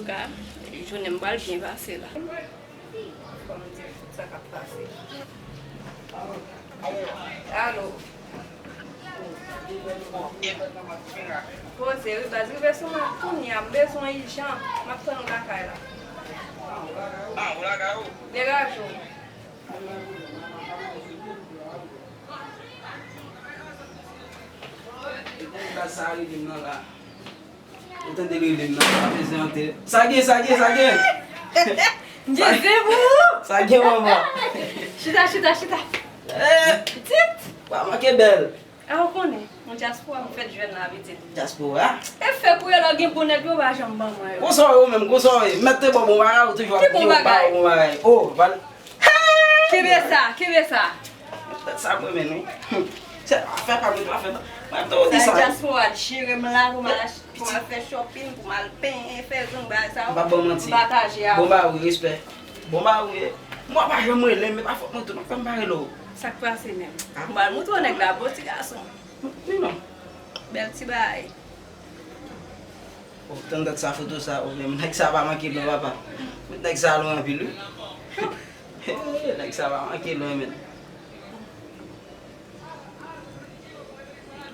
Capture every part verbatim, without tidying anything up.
Ka, jounen m pral byen pase la. Fò m di l tout sa k ap pase. Alo. Poze wi baz, rive sou mwen kounye a, m bezwen w ijan. M ap tann ou lakay la. Degaje w. Baz sa rele m nan la. Ou tande rele m nan, pa bezwen antre. Sa gen, sa gen, sa gen? M gen zen pou ou! Sa gen, manman? Chita, chita, chita. Eh! Pitit! Pa manke bèl. A, ou konnen, yon dyaspora m fèt jwenn la, pitit. Dyaspora? E fèk ou ye lè w gen bon nèg yo pa janm ban mwen yo. Konsa w ye ou menm, konsa w ye. Mèt te bon, bon bagay, ou toujou ap di yo pa bon bagay. Oh, val. Kenbe sa, kenbe sa. Sa mwen menm, wi. Se afè pa mwen, afè pa mwen. Mwen tou di sa. Sa dyaspora jere m la pou m al ach-, pou m al fè shopping, pou m al penyen, fè zong, bagay sa yo. M pa ban manti. M pataje a ou. Bon ba wi, respè. Bon ba wi. Mwen pa janm rele m, men pa fòt mwen tou, non, fè m pa rele w. Sa k pase menm? M pral montre w nèg la, bon ti gason. Wi non. Bèl ti bagay. Oh, tann dat sa foto sa, oh, men nèg sa pa manke non, papa. Met nèg sa lwen anpil, wi. Nèg sa pa manke lwen, men.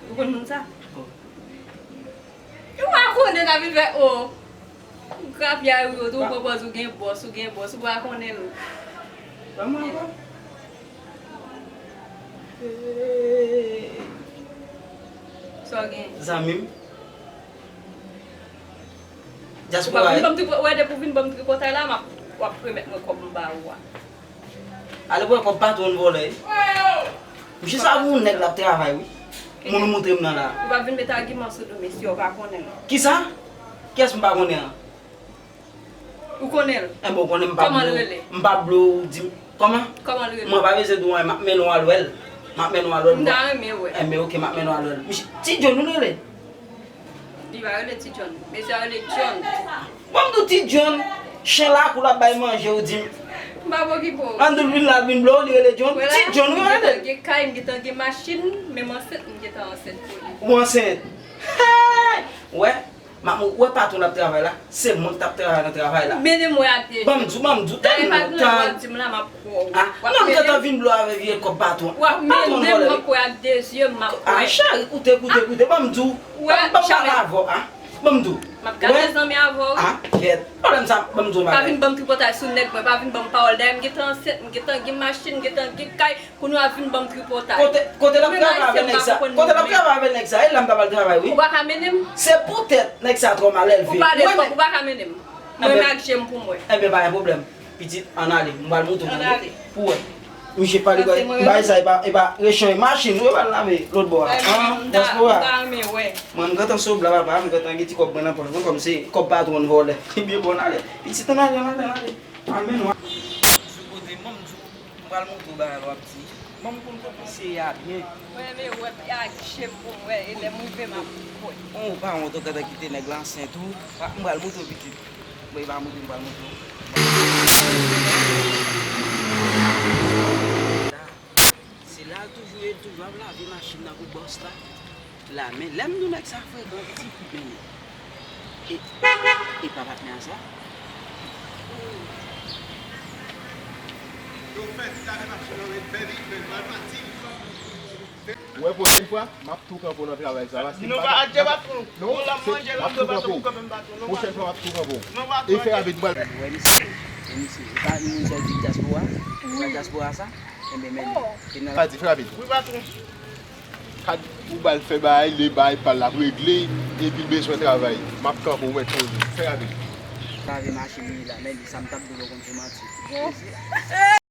Ou konn moun sa? Oh. Ou pa konnen n ap vin fè, oh. Ou grapyay ou yo, tou ou pran pòz ou gen bòs, ou gen bòs, ou pa konnen l. Ban mwen ankò. Sa w gen? Zanmi m. Dyaspora, w ap vin ban m tripotay la, m ap, w ap remèt mwen kòb m ba ou a. Ale pran kòb patwon vòlè. Misye sa pou yon nèg l ap travay, wi. Moun ou montre m nan la. Ou p ap vin met agiman sou do mesye, ou pa konnen l. Kisa? Kiyès m pa konnen an? Ou konnen l? Enben, ou konnen m pa blo. Kòman l rele? M pa blo, ou di m. Kòman? Kòman l rele? Mwen pa bezwen di w anyen, m ap mennen w al wè l. M ap mennen w al wè l. M ta renmen wè. Enben, oke, m ap mennen w al wè l. Misye, Ti John, ou rele? Li pa rele Ti John. Mesye a rele John. Ban m di w Ti John, chen lakou l ap bay manje, ou di m. M p ap okipe w. Ann di l vin la, l vin blo, li rele John. Ti John, ou rele? M gentan gen kay, m gentan gen machin, menm ansent, m gentan ansent pou li. Ou ansent? Hey! Wè, m ap, wè patwon l ap travay la, se mwen k t ap travay nan travay la. Mennen m wè ak de je. Ban m di w, ban m di w, tann non, tann. W ap di m la, m ap kwè w. Ah, non, m gentan vin blo avè vye kòb patwon. W ap mennen m, m ap kwè ak de je, m ap kwè. Ah, cheri, koute, koute, koute, ban m di w. Ban m pale avè w, ah. Ban m di w. M ap gade zanmi avè w. Ah, kèt. Pwoblèm sa, ban m di w yon bagay. Pa vin ban m tripotay sou nèg mwen, pa vin ban m pawòl. Dayè, m gentan ansent, m gentan gen machin, m gentan gen kay. Kounye w ap vin ban m tripotay. Kote, kote l ap travay avè nèg sa? Kote l ap travay avè nèg sa? E la m ta pral travay, wi. Ou pa ka mennen m? Se poutèt nèg sa twò malelve. Ou pale twòp, ou pa ka mennen m. Mwen menm ak je m pou mwen. Enben, pa gen pwoblèm. Pitit, ann ale. M pral montre w pou wè. Misye pale, bay sa, e pa, e pa rechanj machin, wi, e pa lave lòt bò a. An, dyaspora. Mwen, m gentan sou bla papa, m gentan gen ti kòb mwen nan pòch mwen, kòm se kòb patwon vòlè. Ebyen, bon, ann ale. Pitit, ann ale, ann ale, ann ale. Al mennen w. Sou kote, mwen, m di w. M pral montre w bagay w ap di. Ban m konn kote misye ye a byen. Mwen renmen wè pye ak je m pou m wè, e lè m rive m ap kwè. Ou pa wont ou gentan kite nèg la ansent ou. M pral montre w pitit. Bon, e pa montre m pral montre w. Se la l toujou ye, l toujou ap lave machin nan pou bòs la. La, men lè m di w nèg sa frekan, pitit, men e, e pa patnè a sa? Ou wè, pwochèn fwa, m ap tou kanpe w nan travay sa, paske m pa, non, se, m ap tou kanpe w. Pwochèn fwa, m ap tou kanpe w. E fè rapid, m pral. Ou wè misye, e misye, e pa moun sa w di dyaspora? E pa dyaspora sa? Enben, men, e nan. Sa di, fè rapid. Kad ou ba l fè bagay, li bay pa l, l ap regle, epi l bezwen travay. M ap kanpe w, mèt poze. Fè rapid. Lave machin li la, men li sa m t ap di w, ou konn se manti.